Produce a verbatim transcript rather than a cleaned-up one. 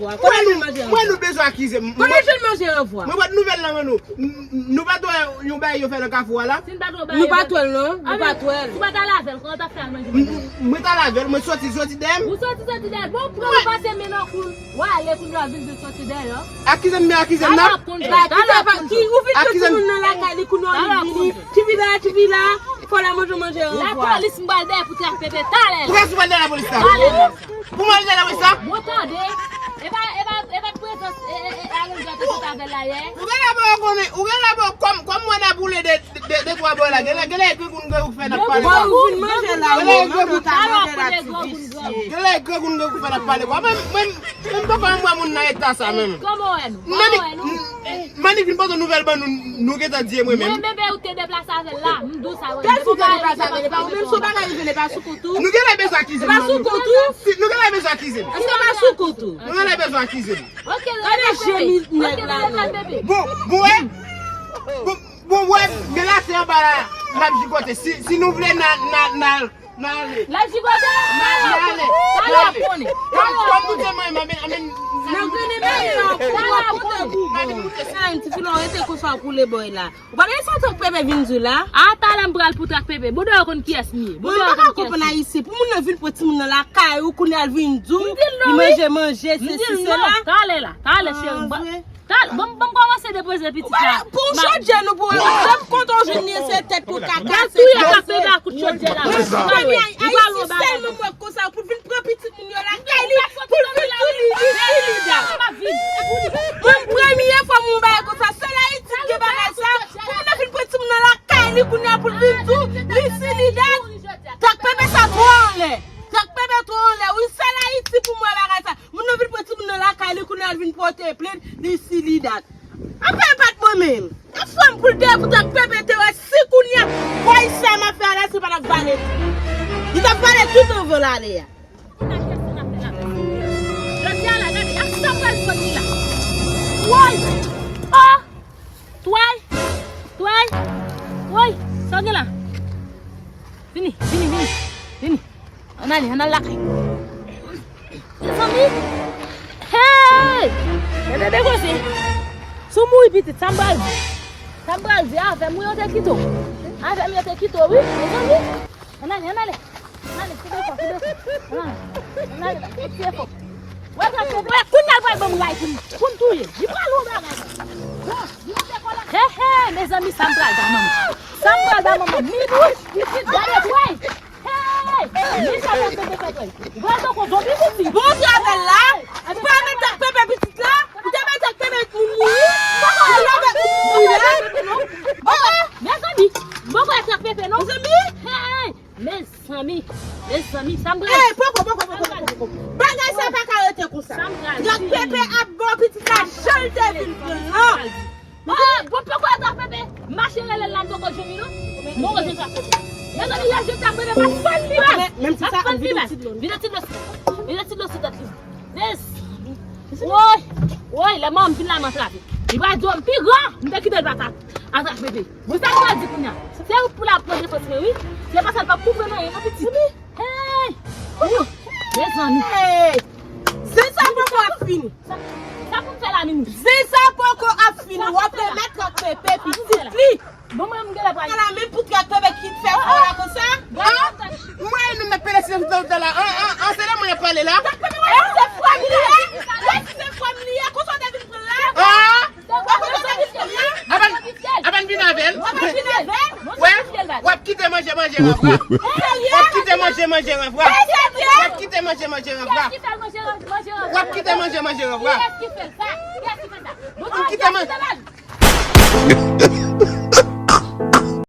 vwa? Kòman jwenn manje an vwa? Mwen nou bezwen akize m. Kòman jwenn manje an vwa? Mwen pa t nouvèl nan men nou. N- n- Nou pa t wè yon bagay yo fè nan kafou a la? Si n pa t wè yon bagay Nou yo pa fè t wè l non, nou Anben, pa t wè l. Si w pa t al avè l, kòman w t ap fè al manje manje an? M- Mwen t al avè l, mwen soti, soti dèyè m. Ou soti, soti dèyè l. Bon, pran ou pase men nan kou l. W ale kounye a w vin di w soti dèyè l. Akize m, men akize m nan. Talè w ap konn jwenn, talè w ap konn jwenn. Ou vin fè timoun nan lakay li kounye a w vin vini. Tchipila, tchipila. Fò l al manje manje an vwa. Lapolis m pral dèyè pou trak pepe talè la. Ou ka sou pral dèyè lapolis la? Talè la. Pou mwen al dèyè lapolis la? Bon, tande. E pa, e pa, e pa prezans, e, e, e, Alondra te sot avè l la yè. Ou gen lè bò konnen, ou gen lè bò kòm, kòm mwen nan boule de, de, de twa bò la. Gen lè, gen lè grengoun grengoun fè n ap pale. Bò ou vin manje la, ou manje ta manje la ti visye. Gen lè grengoun grengoun fè n ap pale kwa. Mwen, mwen, mwen m poko janm wè moun nan eta sa menm. Kòman w wè nou? Kòman w wè nou? Mani vin pote nouvèl ban nou, nou gentan di e mwen menm. Mwen bebe ou te deplase avè l la, m di w sa wi. Kèl fi te deplase avè l? E pa ou menm sou bagay ou vin, e pa sou kont ou? Nou genlè bezwen akize m. E pa sou kont ou? Si, nou genlè bezwen akize m. Èske pa sou kont ou? Nou genlè bezwen akize m. Ok, gade je mi nèg la non. Bon, bon, wè. Bon, bon, wè, men la se anba la, l ap jigote. Si, si nou vle nan, nan, nan, N ale. L ap jigote? N ale. Talè w ap konnen. Kòm, kòm nou te manyen, anmen, anmen. Nan grennen men yo, pou w ap koute gougon. Sa yon ti filon rete konsa pou le bòy la. Ou pa gen sa trak pepe vin di w la? A, talè m pral pou trak pepe. Bon, dayè w konn kiyès m ye. Bon, dayè w konn kiyès m ye. Mwen pa konprann ayisyen. Pou moun nan vin pran timoun nan lakay ou, kounye a l vin di w li manje manje, sesi, sela. Talè la, talè cheri. Tal, ban m, ban m kòmanse depoze pitit la. Pou chodyè nou pou w ap kontan w jwenn li se tèt pou kaka. Gad touye trak pepe a kout chodyè la. Premye Ayisyen sèlman mwen konsa pou vin pran pitit moun yo lakay li, pou vin di li, li, li, li da. Mwen premye fwa mwen bagay konsa, sèl Ayiti ki gen bagay sa, pou moun nan vin pran timoun nan lakay li kounye a pou l vin di li si li da. Trak pepe sa twò anlè. Trak pepe twò anlè. Wi, sèl Ayiti pou mwen bagay sa. Moun nan vin pran timoun nan lakay li, kounye a l vin pote plent, li si li dat. Anfen, e pa t mwen menm. Yon fanm pou l te pou trak pepe te wè si kounye a, bòy sa m ap fè a la, se pa t ap vale tou. Li t ap vale tout anvan l ale a. Jodi a la, gade, ak sa pral sot li la. Woy! Oh! Tway! Tway! Woy! Sa w gen la? Vini, vini, vini, vini. Ann ale, ann al lakay. Mezanmi! Hey! Men bebe koze. Si w mouri pitit, sa m pral di? Sa m pral di? Avè m wi yo te kite w. Avè m yo te kite w wi. Mezanmi! Ann ale, ann ale. Ann ale, ti defo, ti defo. Ann ale. Ann ale, ti defo. Wè, wè, wè, kounye a l pral ban m ray pou m, pou m touye. Li pral yon bagay. Bon, li mete kòlèt. He, he, mezanmi, sa m pral ba manman. Sa m pral ba manman. Mini, pitit, gade, tway. Hey! Li sa fè bebe fè tway. Ou pral tankou zonbi, pitit. Bon travay la. Ou pa met trak pepe pitit la. Ou te met trak pepe moun mouri. Ou pa met trak pepe non. Oh, oh. Mezanmi, m poko wè trak pepe non. Mezanmi. Hey! Mezanmi, mezanmi, sa m pral. Ey, poko, poko, poko, poko, poko. Bagay sa pa ka rete konsa. Sa m pral di. Trak pepe ap ba w pitit la, jan l te vin pran. Oh, bon, poko trak pepe. Mache rele l la, m poko jwenn li non. M poko jwenn trak pepe. Mezanmi, lè jwenn trak pepe, pa fann li baz. Menm si sa, vide ti dlo. Vide ti dlo sou tèt li. Vide ti dlo sou tèt li. Mezanmi. Woy, woy, lè manman m vin la, m antrave. Li pral di w m pi gran, m te kite l pa ka atrak bebe. Bon, sa m pral di kounye a? Se ou pou l ap pran defans mwen, wi. Se pa sa l p ap konprann anyen, non, pitit. Hey! Mezanmi. Hey! Zen sa poko ap fini. Sa, sa pou m fè la, Mimi? Zen sa poko ap fini. W ap remèt trak pepe, pitit. Tala, an, an, an, se de mwen y ap pale la. Ou se frè m li ye? Ou se frè m li ye? Konsa w te vin pran la? Ah! Ou konsa w te vin pran la? Avan, avan vin avè l. Ou vin avè l? Wè, w ap kite manje, manje ranvwa. W ap kite manje, manje ranvwa. W ap kite manje, manje ranvwa. W ap kite manje, manje ranvwa. W ap kite manje.